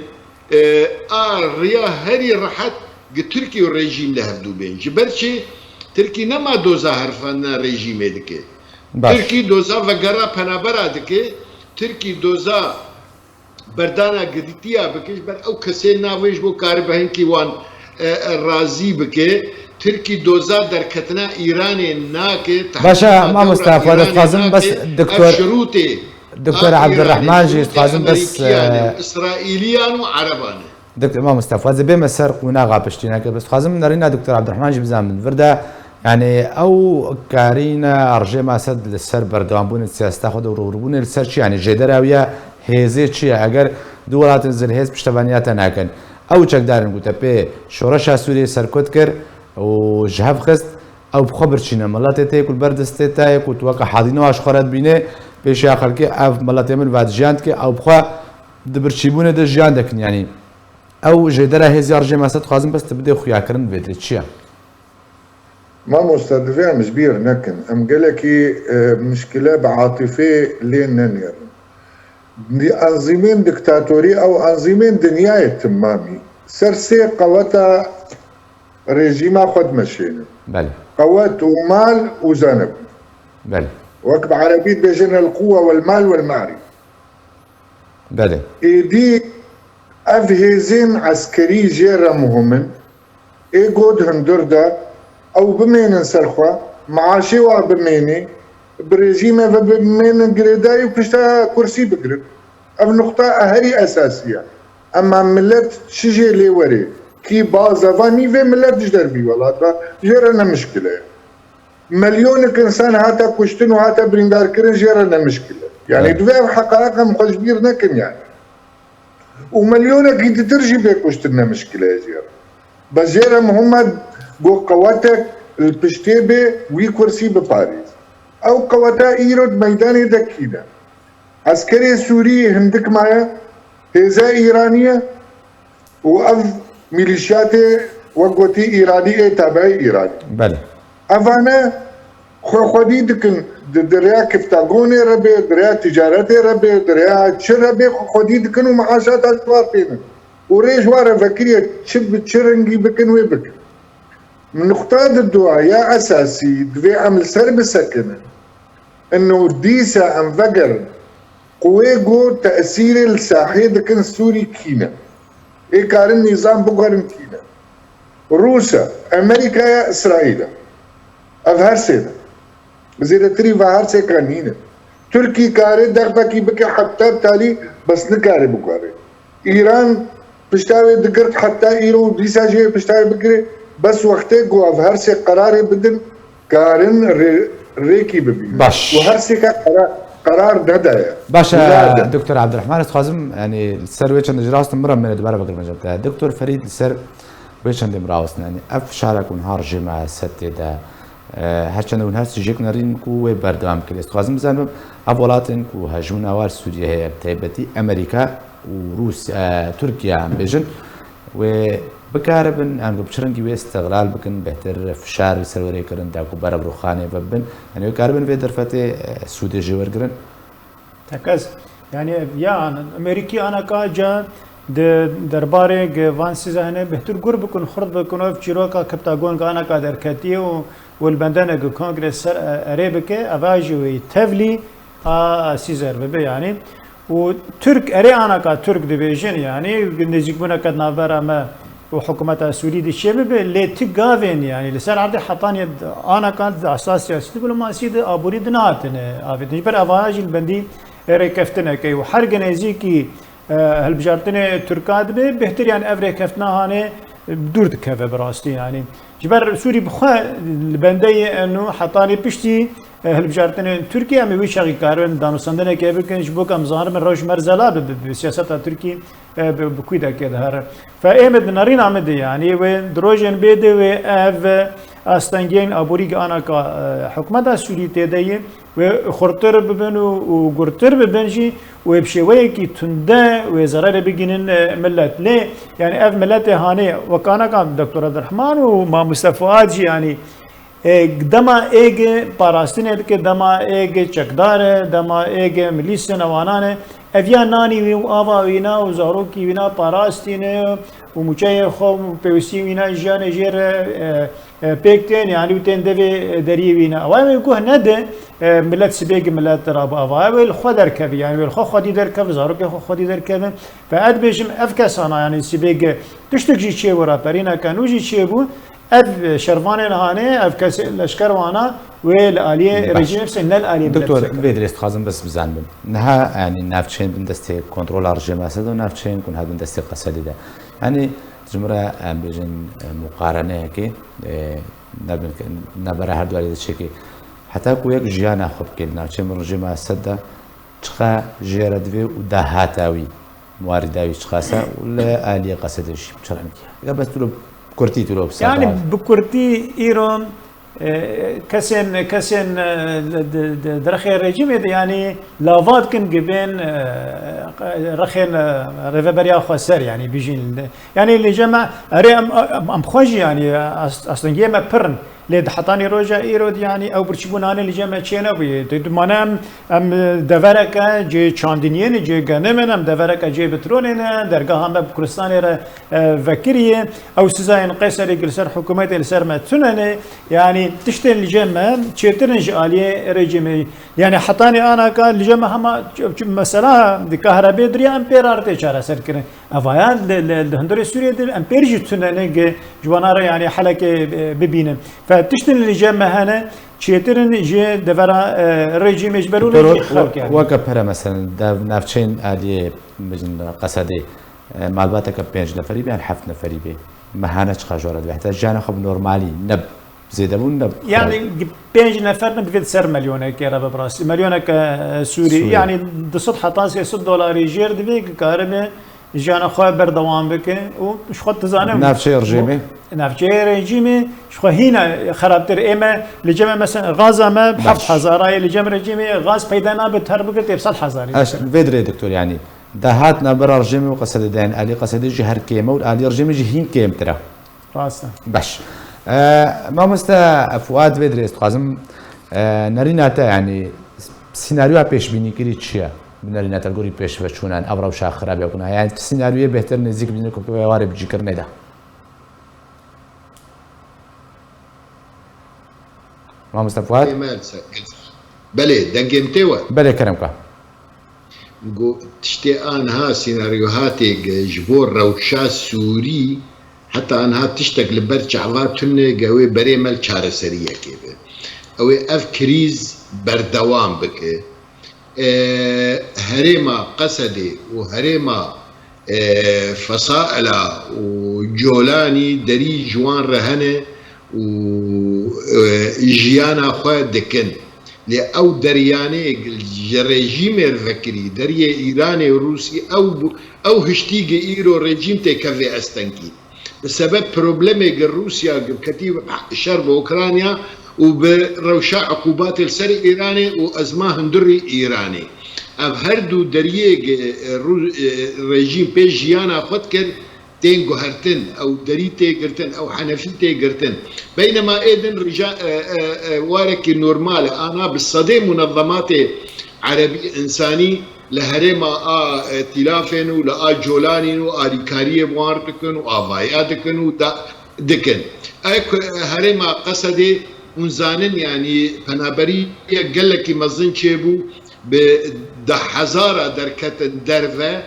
E, a riya herî rehet gi Tirkî û rejîm li hevdû bên. Ji ber çi? Tirkî nema doza herifandina rejîmê dike. Baş. Tirkî doza vegera penabera dike. Tirkî doza berdana girîtiya bike. Ji ber ew kesê navê ji bo karibe hinkî wan, e, e, razî bike. Tirkî doza derketina Îranê nake, Baş e, tehrîka mamosta dewra Fuad, Îranê dixwazim bes nake. Doktor, Ev şirûtê Doktor a Ebdirehman Îranê, jî şirûtê dixwazim bes, Emerîkiyan e, û Îsraîliyan û Ereban e. Doktor Mamosta Fuad, ez ê bême ser qonaxa piştîneke, bes dixwazim nerîna Doktor Ebdirehman jî bizanibin. Vir de, yanî, ew karîna rejêma Esed li ser berdewambûnê siyaseta xwe de û rûbirûbûnê li ser çi? Yanî jêdera wî ya hêzê çi ye? Eger du welatên zilhêz piştevaniya te nakin, ew çekdarên ku te pê şoreşa Sûriyê serkut kir û ji hev xist, ew bi xwe birçîne, miletê te yê ku li ber destê te ye, ku tu weke hazîna ji xwe re dibîne, pêşiya xelkê ev miletê min va di jiyan dike, ew bi xwe di birçîbûnê de jiyan dekin. Yanî ew jêdera hêz ya rejêma Esed, dixwazim bes tu bidê xuyakirin vê dirê çi ye? Mamoste, divê em ji bîr nekin. Em gelekî, e, mişkile bi atîfê lê nenêrin. Di enzîmên diktatorî, ew enzîmên dinyayê timamî ser sê qeweta rejîma xwe dimeşêne. Belê. Qewet û mal û zanebûn. Belê. Wek bi erebî dibêjin el quwe wel mal wel marî. Belê. Êdî ev hêzên eskerî jê re muhim in. Ê go di hundir de ew bimênin ser xwe, maaşê wa bimênê, bi rejîmê ve bimênin girêdayî û pişta kursî bigirin. Ev nuqta herî esasî ye. Ema milet çi jê lê werê, kî baza va nîvê milet ji dervî welat ve, jê re ne mişkile ye. Milyonek însan hate kuştin û hate birîndarkirin, jê re ne mişkile. Yanî Evet. divê ev heqayeq em xwe ji bîr nekin yanî. Û milyonekî ditir jî bê kuştin ne mişkile ye jê re. Bes jê re muhim e ku qewetek li piştê bê wî kursî biparêz. Ew qeweta îro di meydanê de kî ne? Eskerê Sûrî hindik maye, hêza Îranî ye û ev mîlîşyatê wek gotî Îranî ê tabiî Îranî. Belê. Evane Xwe xwedî dikin, di, di rêya kiftagonê re bê, di rêya ticaretê re bê, di rêya çi re bê, xwe xwedî dikin û meaşata ji war tênin. Û rê ji wan re vekiriye çi bi çi rengî bikin wê bikin. Nuqta di dua ya esasî divê em li ser bisekinin. Ino dîsa em vegerin. Quwê ku tesîrê li sahê dikin Sûrî kî ne. Ê karin nîzam biguherin kî ne. Rûs e, Amerîka ye, Îsraîl e. Ev her sê ne. Zêdetirî va her sê ka nîne. Tirkî kare dexfekî bike heta talî bes nikare biguhere. Îran pişta wê digirt heta îro û dîsa jî pişta wê bigire. Bes wextê ku ev her sê qerarê bidin, karin rê-, rêkî bibînin. Baş. Û her sê ka qera-, qerar nedaye. Baş e, Nadin. Doktor Abdurrahman, ez dixwazim, yani, li ser wê çendê ji rastin min re mene dubare bigirim. Doktor Ferîd, li ser wê çendê min rawestin, yani, ev fişara ku niha rejîma Esedê de, e, her çende hûn her sijêk nerîn ku wê berdewam kir. Ez dixwazim bizanim, ev welatên ku hejmûna war Sûriye heye, bi taybetî Amerîka û Rûsya, e, Tirkiye em bêjin, wê bikaribin, em bi çi rengî wê îstixlal bikin, bêhtir fişar li ser wê rê kirin, da ku berev rûxanê vebin. Yanî wê karibin vê derfetê, e, sûdê jê wergirin. Tekez, yani, ya, Amerîkî anaka ca di derbarê gi van sîze hene bêhtir gur bikin, xurt bikin, ev çîroka Kiptagon gi anaka derketiye û, û li bendene gi kongre ser, e, erê bike, eva jî wê tevlî a sîzer bibe, yani. Û Tirk, erê anaka Tirk dibêjin, yanî nêzîkbûneke di navbera me û hikûmeta Sûrî de çêbibe, lê ti gavên, yanî li ser erdê hetanî anaka di esas siyasî, diplomasî de, aborî de nehatine avêtin. Ji ber evaya jî li bendî rêkeftineke û her gi nêzîkî, e, hilbijartinê Tirka dibe, bêhtir, yanî ev rêkeftina hanê dûr dikeve bi rastî, yanî. Ji ber Sûrî bi xwe li bendeyê eno hetanî piştî, e, hilbijartinên Tirkiyê em ê wî çaxî karin danûstandinekê bikin, ji bo ku em zanin rewş merzela bi, bi, bi siyaseta Tirkî, e, bi, bi kû dekê dihere. Fe ê min di nerîna min de, yanî wê di rojên bê de wê ev astengiyên aborî gi anaka, e, hikûmeta Sûrî tê de ye, wê xurtir bibin û, û gurtir bibin jî, wê bi şêweyekî tunde wê zererê bigînin, e, millet. Lê, yani, ev milletê hanê wek anaka Doktor Abdurrahman û Mamoste Fuad jî, yani, e, dema êg parastinê dike, dema êg çekdar e, dema êg milîs e, newanan e, ev ya nanî wî û ava wîna û zarokî wîna parastîne û mûçeyê xwe û pêwistî wîna jiyanê jê re, e, e, pêk tên, yani, û tên devê, e, deriyê wî ne. Ewa wê guh nede, e, millet sibê gi millet rabe ava. Wê li xwe derkevî, yani, wê li xwe xwedî derkevî, zarokê xwe xwedî derkevin. Ve ez dibêjim, ev kesana, yani, sibê gi tiştik jî çêbû, raperîneke nû jî çêbû, ev şervanên hanê, ev kesê leşker wana, wê li aliyê Baş. rejîmê bise, ne li aliyê millet Doktor, bise. Vê dirê ez dixwazim bes bizanibim. Niha, yani, navçeyên bin destê kontrola rejîma Esed û navçeyên ku niha bin destê Qesedê de. Yani, ji min re, em bêjin, e, muqareneyekê, e, nebin, navbera her du aliyê de çêkê. Heta ku yek jiyana xwe bike li navçeyên bin rejîma Esed de, çiqa jê re divê û dahata wî, muarîda wî çiqas e û li aliyê Qesedê jî çi rengî ye? Eger bes tu lo kurtî, tu lo bi Yani, sade bi kurtî îro, e, kesên, kesên, e, di, di, di rexê rejîmê de, yani, lava dikin gibên, e, rexên, e, rêveberiya xweser, yani, bijîn. Yani, li cem me, erê em, em, em xwe jî, yani, as-, astengiyê me pir in. Lê di hetanî roja îro de, yani, ew birçîbûn hanê li cem me çênebûye. Di, di mane em, em devereke cê çandiniyê ne, cê genim in, em devereke cê petrolê ne, dergeha me bi Kurdistanê re, e, vekiriye. Ew sizayên Qeyserê li ser hikûmetê li ser me tune ne. Yani, tiştên li cem me çêtir in ji aliyê rejîmê. Yani, hetanî anaka li cem me hema ç-, ç-, mesela di kahrebê diriya em pê re tê çareser kirin. Evaya li, li, li hundirê Sûriyê de em pêr jî tune ne gi ji wana re, yani, helekê, e, bibînin. Fe tiştin li cem me hene, çêtir in ji devera, e, rejîmê ji ber û Doktor, lê jî xelk, yani. Weke pere, meselen, dev navçeyên aliyê, bijin Qesedê, e, malbateke pênc neferî be yan heft neferî be, mehane çiqa ji we re dibe? Heta jiyana xwe bi normalî, ne zêdebûn, ne Yani, xirab. Pênc nefer ne, divê di ser milyonekê re be, bi rastî. Milyoneke, e, Sûrî. Sûrî. Yani, du sed heta sê sed dolarî jêr divê ki karibe jiyana xwe berdewam bike û ji xwe dizane. Navçeyê rejîmê? Navçeyê rejîmê ji xwe hîna xerabtir. Ê me li cem me, mesela, gaza me Baş. heft hezara ye, li cem rejîmê gaz peyda nabe, ter bike tê sed hezarî. Eş, vê dirê doktor, yani, dahat navbera rejîmê û Qesedê de, yani, alî Qesedê jî her kêm e û alî rejîmê jî hîn kêmtir e. Rast e. Baş. E, mamoste Fuad, vê dirê ez dixwazim E, nerîna te, yanî sînaryoya pêşbînîkirî çi ye? Bi nerîna te li gorî pêşveçûnan, ev rewşa xirab ya kuna. Yanî tu sînaryoyê bêhtir nêzîk bidînî ku wê warê bicîkirinê de. Mamoste Fuat? Ê me li ser. Belê, dengê min tê we? Belê, kerem ka. Go-, tiştê a niha sînaryohatê ge ji bo rewşa Sûrî, heta a niha tiştek li ber çava tune ge wê berê me li çareseriyekê be. Ew ê ev krîz berdewam bike. E, herêma Qesedê û herêma, e, Fesaila û Colanî derî ji wan re hene û, e, jiyana xwe dikin. Lê ew deryanê ji rejîmê re vekirî, deriyê Îranê û Rûsî, ew bû-, ew hiştî gi îro rejîm têkevê estengî. Bi sebeb problemê gi Rûsya gi ketî şer bi Ukrayna û bi rewşa iqûbatê li ser Îranê û ezma hundirî Îranê. Ev her du deriyê gi, e, Rû-, e, rejîm pê jiyana xwe dikir, tên guhertin, ew derî tê girtin, ew henefî tê girtin. Beynema êdin rija, e, e, e, warekî normal e. Ana bi sedê munezematê erebî însanî li herêma a, e, Tîlafên û li a Colanîn û alîkariyê bi wan dikin û avaya dikin û da, dikin. Ek, e, herêma Qesedê hûn zanin, yanî penaberîyek gelekî mezin çêbû, bi deh hezara derketin derve,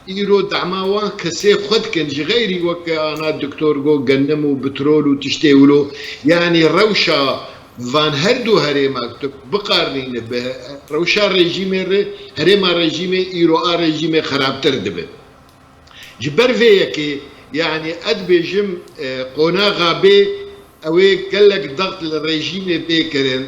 îro dema wan kesê xwe dikin, ji xeyrî weke ana doktor got, genim û petrol û tiştê wilo, yanî rewşa van her du herêma tu biqarnîne bi rewşa rejîmê re, herêma rejîmê îro a rejîmê xerabtir dibe. Ji ber vê yekê, yanî ez dibêjim, e, qonaxa bê, ew ê gelek dext li rejîmê bê kirin.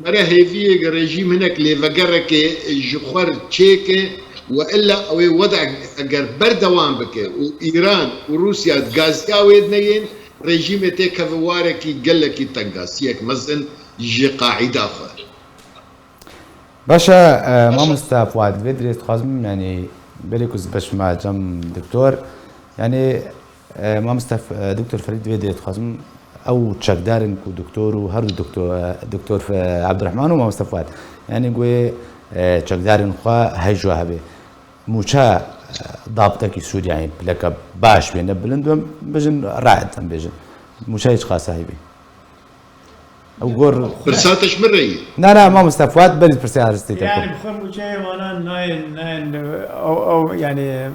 Mere hêviyê rejîm hinek lêvegerekê ji xwe re çêke, we illa ew ê wede eger berdewam bike û Îran û Rûsya gaziya wê dineyên, rejîmê têkeve warekî gelekî tengasiyek mezin ji qaîda xwe. Baş e, e, mamoste Fuad, vê dirê dixwazim, yanî berê ku ez beşima cem doktor, yanî, e, mamoste F-, e, doktor Ferîd, vê dirê dixwazim, ew çekdar in ku doktor û her du doktor, e, doktor Fe-, Ebdurrahman û mamoste Fuad, yanî ku wê, e, çekdarên xwe hej we hebe. Mûça, e, dabtekî Sûriyeyê pileke baş bê, ne bilind be, bijin raet em bêjin. Mûçayê çiqas heyî bê? Ew gor. Pirsa te ji min re ye? Na, na, mamoste Fuat, berî pirsiyar stê te. Yani bi xwe mûçeyê wana nayên, nayên, ew, ew, yani,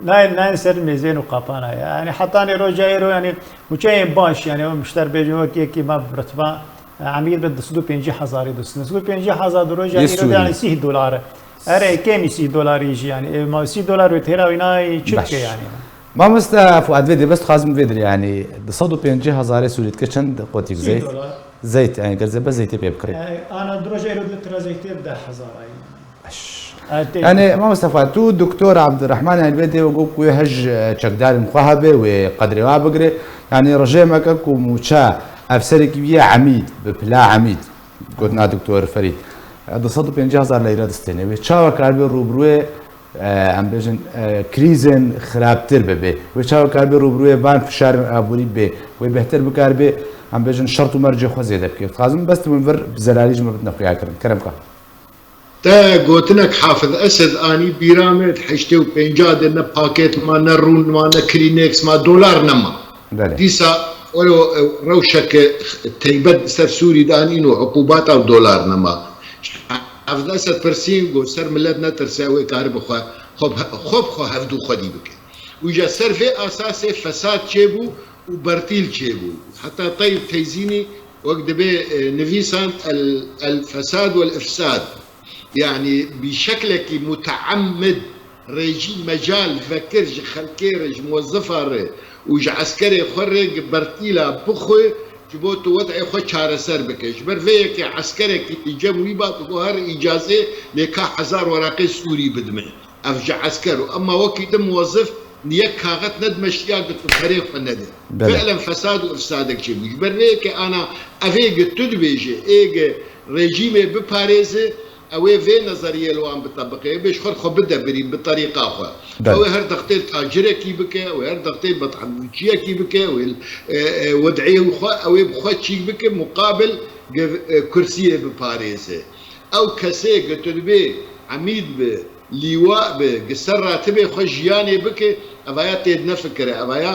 nayên, nayên ser mêzên û qapana. Yani hetanî roja îro, yani mûçeyên baş, yani ew mişter bêjin wek yekî ma bi ritba, e, emîr be du sed û pêncî hezarî, du sed û pêncî hezar di roja îro de, yani sîh dolar. Erê, kêmî sîh dolarî jî, yani, e, ma sîh dolar wê têra wî nayê çi dike, yani? Mamoste Fuat, vê dê bes dixwazim vê dirê, yani, du sed û pêncî hezarê Sûrî dike çend qotîk zeyt? Sîh dolar. Zeyt, yani, ger zêbe zeytê pê bikirê. Yani, ana di roja îro di litra zeytê deh hezar ay. Baş. Yani, mamoste Fuat, tu doktor Abdurrahman, yani, vê dê got ku wê hej, e, çekdarên xwe hebe, wê qedrê wa bigire. Yani, rejêmeke ku mûça, efserekî wî ye emîd, bi pila emîd. Gotina Doktor Ferîd, e, du sed û pêncî hezar leyre distêne. Wê çawa karibe rûbirûyê, e, em bêjin, e, krîzên xirabtir bibe? Wê çawa karibe rûbirûyê van fişarên aborî bibe? Wê bêhtir bikaribe, em bêjin, şert û mercê xwe zêde bike? Dixwazim bes tu min vir bi zelalî ji me bidine xuyakirin. Kerem ka. Te gotinek Hafiz Esed anî bîra me, di heştê û pênca de ne paket ma, ne rûn ma, ne Kleenex ma, dolar nema. Belê. Dîsa wero, e, rewşeke teybet ser Sûrî de anîn û uqûbata û dolar nema. Hafiz Esed pirsîn, got, ser milet netirse, wê karibe xwe, xwe bi, xwe bi xwe hevdû xwedî bike. Û ja ser vê asasê fesad çêbû û bertîl çêbû. Heta Teyb Teyzînî wek dibê, e, nivîsan el, el fesad wel ifsad. Yani bi şeklekî muteammid rejîm mecal vekir ji xelkê re, ji muwezzifa re û ji eskerê xwe re gi bertîla bixwe ji bo tu wed'ê xwe çareser bike. Ji ber vê yekê eskerekî li cem wî ba, tu bo her îcazê lê ka hezar weraqê Sûrî bidime. Ev ji esker û emma wekî din muwezzif yek kaxet nedimeşiya gi tu perê xwe nede. Belê. Fi'len fesad û ifsadek çêbû. Ji ber vê yekê ana evê gi tu dibêje, ê gi rejîmê biparêze, ew ê vê nezeriyê li wan bitebiqe, bê ji xwe xwe bide birîn bi terîqa xwe. Belê. Ew ê her dextê tacirekî bike, ew ê her dextê bedhemûçiyekî bike, ew ê, e, e, wed'ê xwe, ew ê bi xwe çîk bike, muqabil ge-, e, kursiyê biparêze. Ew kesê ge tu dibê emîd bi, lîwa bi, gi ser ratibê xwe jiyanê bike, evaya tê nefikire, evaya,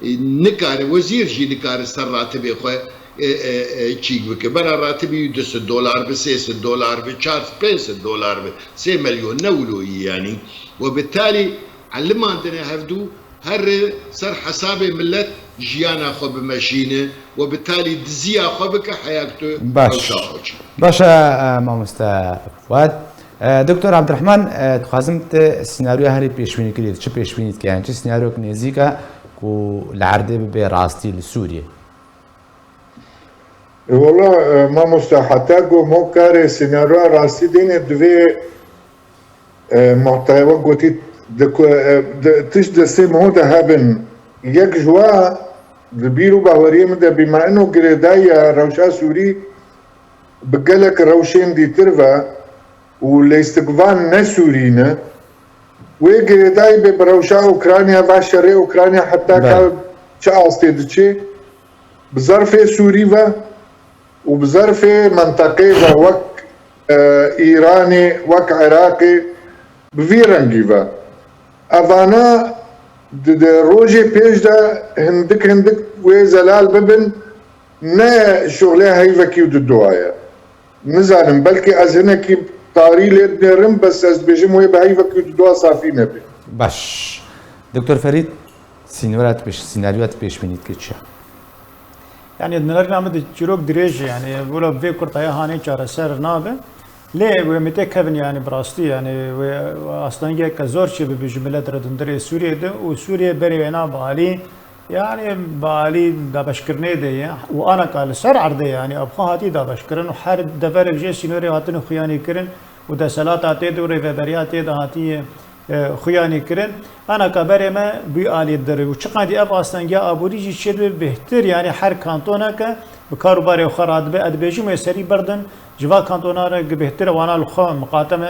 e, nikare, wezîr jî nikare ser ratibê xwe, e, e, e, çîk bike. Bera ratibî du sed dolar bi, sê sed dolar bi, çar, pênc sed dolar bi, sê milyon ne wilo yî yanî. We bi talî elimandine hevdû, her rê ser hesabê millet jiyana xwe bimeşîne we bi talî diziya xwe bike heya ku tu Baş. Rewşa xwe çî. Baş e, e, mamoste Fuad. E, Doktor Abdurrahman, e, dixwazim te senaryoya herî pêşbînî kirî, çi pêşbînî dike? Yani çi senaryok nêzîk e ku li erdê bibe rastî li Sûriyê? E, wala, e, mamoste, heta ku mo karê senaryoya rastî dêne divê E, muhtewê wek gotî, di ku, e, di, tişt destê min de hebin. Yek ji wa di bîr û baweriyê min de bî, me ino girêdayiya rewşa Sûrî bi gelek rewşên dîtir ve û lêstikvan ne Sûrî ne. Wê girêdayî bê bi rewşa Ukrayna, va şerê Ukrayna heta Belê. Ka çi astê diçê, bi zerfê Sûrî ve û bi zerfê menteqê ve wek, e, Îranê, wek Iraqê, bi vî rengî ve. Evana di, di rojê pêş de hindik hindik wê zelal bibin, ne şuxlê heyvekî û di dua ye. Nizanim, belkî ez hinekî tarî lê dinêrim, bes ez dibêjim wê bi heyvekî û di dua safî nebe. Baş. Doktor Ferîd, sînora tu pêş-, sînaryoya tu pêşbînî dike çi ye? Yani, di nerîna min de çîrok dirêj e, yani, wilo vê kurtaya hanê çareser nabe. Lê wê min tê kevin, yani, bi rastî, yani, wê astengiyeke zor çêbibe ji milet re di hundirê Sûriyê de û Sûriye berê wêna bi alî, yani, bi alî dabeşkirinê de ye û anaka li ser erdê, yani, ev xwe hatî dabeşkirin û her deverek jê sînorê hatine xuyanî kirin û deselata tê de û rêveberiya tê de hatiye e, xuyanî kirin. Anaka berê me bû alî dir û çiqandî ev astengiya aborî jî çêdibe bêhtir, yanî her kantoneke bi kar û barê xwe radibe, ez dibêjim wê serî berdin, ji va kantona re gi bêhtir wana li xwe miqate me,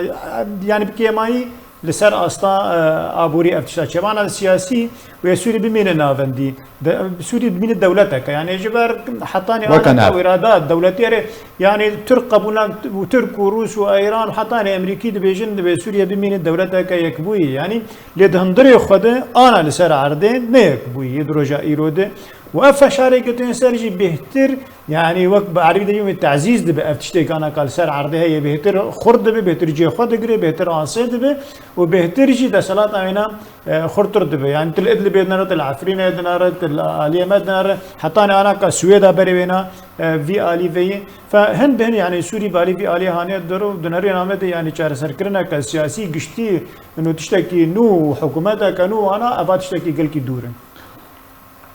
yanî bi kêmayî li ser asta, e, aborî ev tişta çêbana siyasî wê Sûrî bimîne navendî. De, Sûrî dimîne dewleteke. Yanî ji ber hetanî Weke anaka nav. Îrada dewletî erê, yanî Tirk qebûl nakin û Tirk û Rûs û Îran û hetanî Emerîkî dibêjin, divê Sûriye bimîne dewleteke yekbûyî. Yanî lê di hundirê xwe de ana li ser erdê ne yekbûyî yê di roja îro de. Û ev feşarê ke tên ser jî bêhtir, yanî wek bi erebî dibêjin wê tezîz dibe, ev tiştê ke anaka li ser erdê heye bêhtir xurt dibe, bêhtir cihê xwe digire, bêhtir asê dibe û bêhtir jî desthilata wêna e, xurtir dibe. Yanî tu li Idlibê dinere, tu li Efrînê dinere, tu li aliyê me dinere. Hetanî anaka Swêda berê wêna, e, vî alî veyî. Fe hin bi hin, yanî Sûrî bi alî vî aliyê haniye dir û di nerîna me de, yanî çareserkirineke siyasî giştî, ino tiştekî nû, hikûmeteke nû wana, eva tiştekî gelkî dûr in.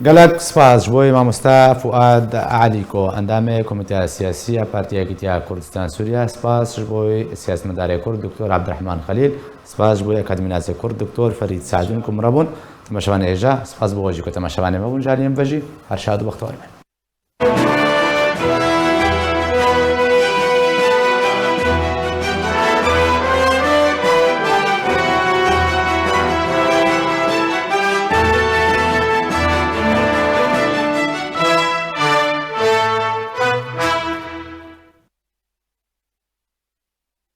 Gelek spas ji bo wê mamoste Fuad Elîko, endamê Komîteya Siyasî ya Partiya Yekîtiya Kurdistan Sûriye. Spas ji bo wê siyasetmedarê Kurd Doktor Abdurrahman Xelîl. Spas ji bo akademînasê Kurd Doktor Ferîd Sadûn ku min re bûn. Temaşevanê hêja, spas bo we jî ku temaşevanê me bûn. Ji aliyê min ve jî her şad û bextewar bin.